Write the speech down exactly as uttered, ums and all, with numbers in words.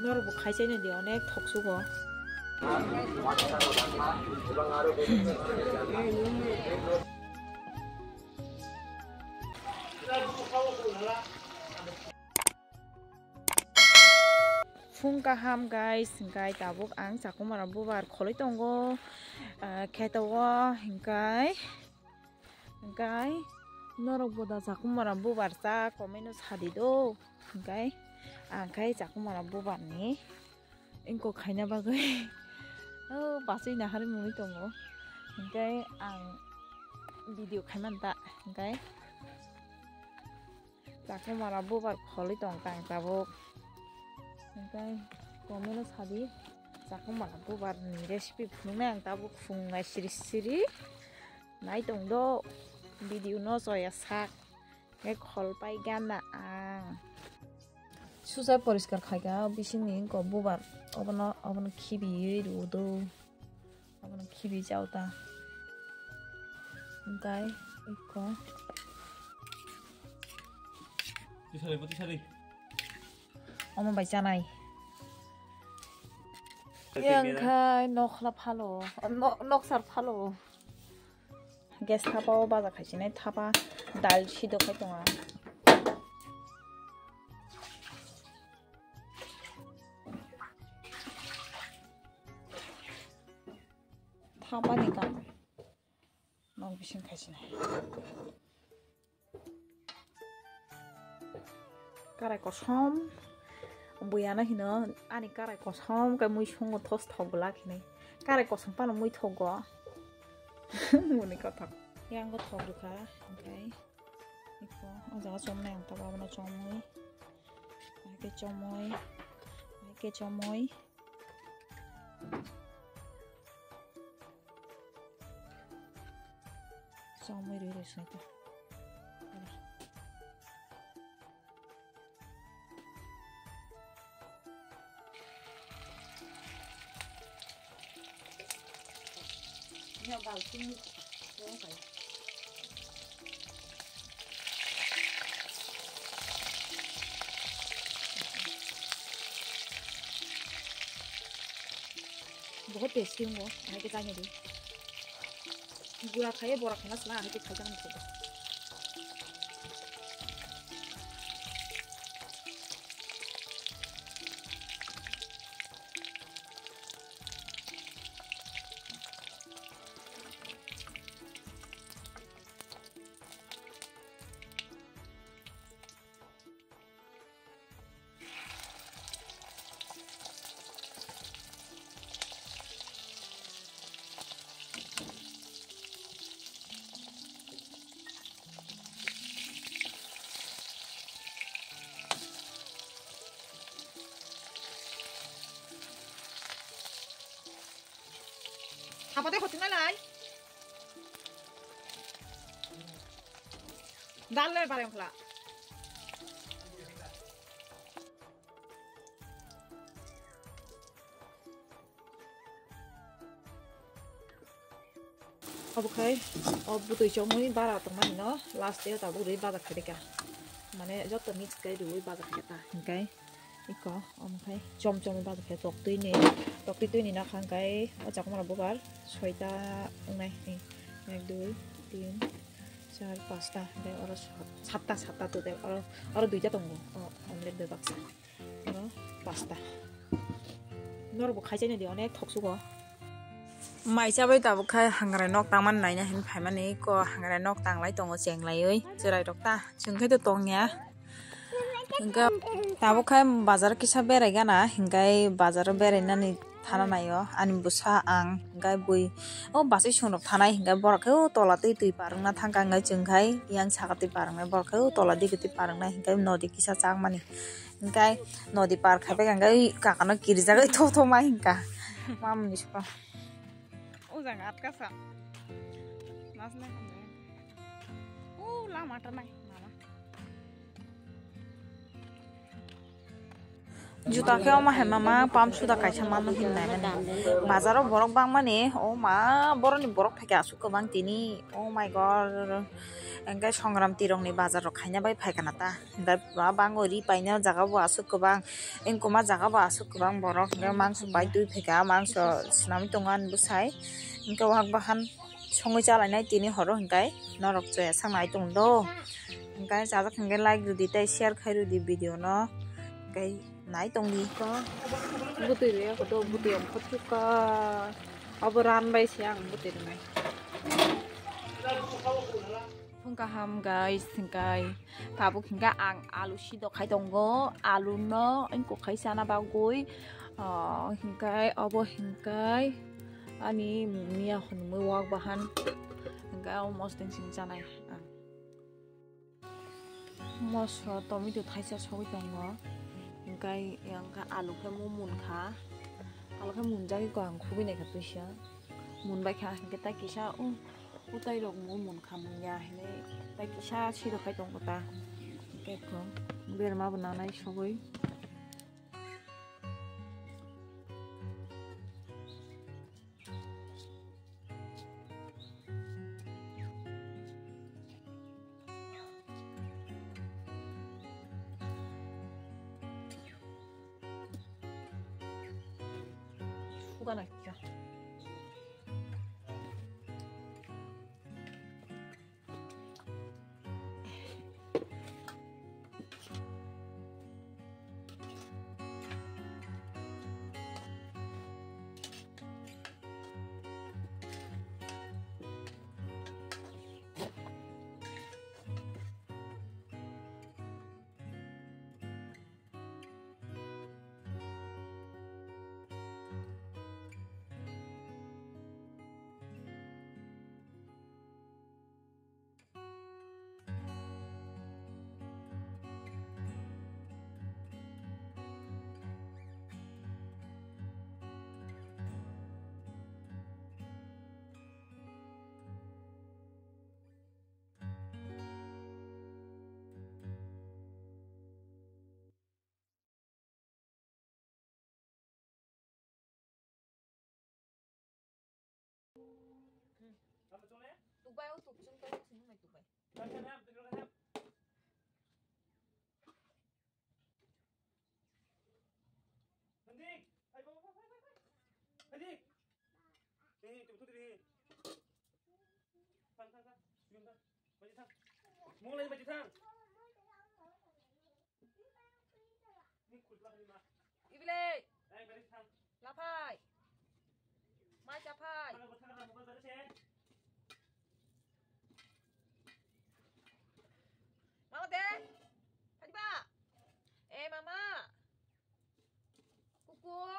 Norok bo khai chaina di, onek thok sugo. Phung kaham guys, hingkai tabuk ang Chakumara bubar kholoi tongo, ah, kheto o hingkai, hingkai norok bo da Chakumara bubar cha comment o sadi do, hingkai ang khai Chakumara bubar ni engko khaina bagwi o bachwi nahar mwnwi tongo, hingkai ang video khaimani ta, hingkai. Chakumara bubar kholoi tong tang tabuk. Hingkai comment o sadi, Chakumara bubar ni recipe phunuknai ang tabuk phunuknai siri siri. Nai tong do video no choya sak. Hingkai khol pai gana ang. Susa poriskar khaika bisingni engko bubar obono, obono khibiwi rw do. Abono khibi chao ta. Hingkai ikko. Tisari, bo tisari. Omo bai chanai. Yang khai nokhla phalo, no-, noksar phalo. Gas thapa o baja khaisinai thapa dal sido khai tonga. Thapani kam. Nok bising khaisinai. Karai kosom. Buyana hino ani karai kosom kai mui sungo thos thok bwlak hinai. Karai kosom pano mui thogo. Muni kothok. Yango thok rwkha, okai. Iko, o jaga chomnai ang tabuk abono chomwi. Hai khe chomwi. Hai khe chomwi. Chomwi rwi rwi soi ta. Bohot tasty wngo, hai khe chai nai di. Gura khai, bora khaina sla, hai khe khai chana muchungo. Hapate hoting lai. Dal le bareng khla. Obo khai o bwtwi chomwi bara tongmani no last day o tabuk rwi baja khai rwkha. Mane joto mix khai rwi baja khai ta hinkhe iko omo khai chom chomwi baja khai toktwi ni, toktwi twi ni nakha hinkhe o Chakumara bubar soita wngnai. Ek, dui, tin, char, pasta, hinkhe oro sat-, satta, satta total oro, oro duita tongo o omelette bai baksa. Oro pasta. Norok bo khai chaina di, onek thok sugo. Mai chabai tabuk khai hangrai nok tangmani naina hin phaimani ko hangrai nok tanglai tongo chenglaiwi chwrai rok ta chwng khai to tongya. Hinkhe tabuk khai bazar kisa berai gana hinkhai bazar o berai nani thana naio ani bwsa ang hinkhai bui o bachwi song rok thanai hinkhai borok khai o tola twi twi par wngna thangkha hinkhai chwng khai yang saka twi par wngnai borok khai o tola digi twi par wngnai hinkhai nodi kisa chakmani. Hinkhe nodi par khai bai khe kakano kirijagwi thok thok ma hinkha. Mamni sukha. O jaga atkasa. Nasna khamjak. O lama tanai mama. Juta khe omo hai mama pam suda kaisa mano hinwi naimani. Bazaro borok bangmani, o ma, boroni borok phaikha aswk kwbang tini. Oh my God. Hwnkhe Songram tirokni bazar rok khaina bai phaikha na ta. Hwnkhe ba bango ri paina jaga bo aswk kwbang. Wngkoma jaga bo aswk kwbang borok. Hwnkhe mangso bai twi phaikha, mangso swnamwi tongo ani bwsai. Hwnkhe wak bahan songwi chalainai tini horo hwnkhe norok chaya sak nai tong do. Hwnkhe chajak hwnkhe like rwdi tei share khai rwdi video no. Hwnkhe nai tongdi. Bwtwi rwya kotor bwtwi ongkha chuka. Abo ran bai se ang bwtwi rwnai. Phung kaham guys, hwnkhe tabuk hwnkhe ang alu sidok khai tongo, alu no wngkok khai sana bagwi, ah, hwnkhe obo hwnkhe ani mumia hwnwi wak bahan hwnkhe omo mosodeng simi chanai ang. Moso tomato thaisa sogwi tongo, hwnkhe, hwnkhe alu khe mo munkha, alu khe munjagwi ko ang khubui naikha twisa, munbaikha hwnkhe tai kisa, uh, utai rok mo munkha munya hinwi tai kisa sidok khai tongo ta, hwnkhe ko berma bo nanai sogwi. Suga na kya. Tubai o tuk chung tong sini mai tubai. Thang, thang, thang. Suyung thang. Baji thang. Mung lai baji thang. Ibile. Laphai. Mai chaphai. Mama de. Phaiba. Eh, mama. Kuku.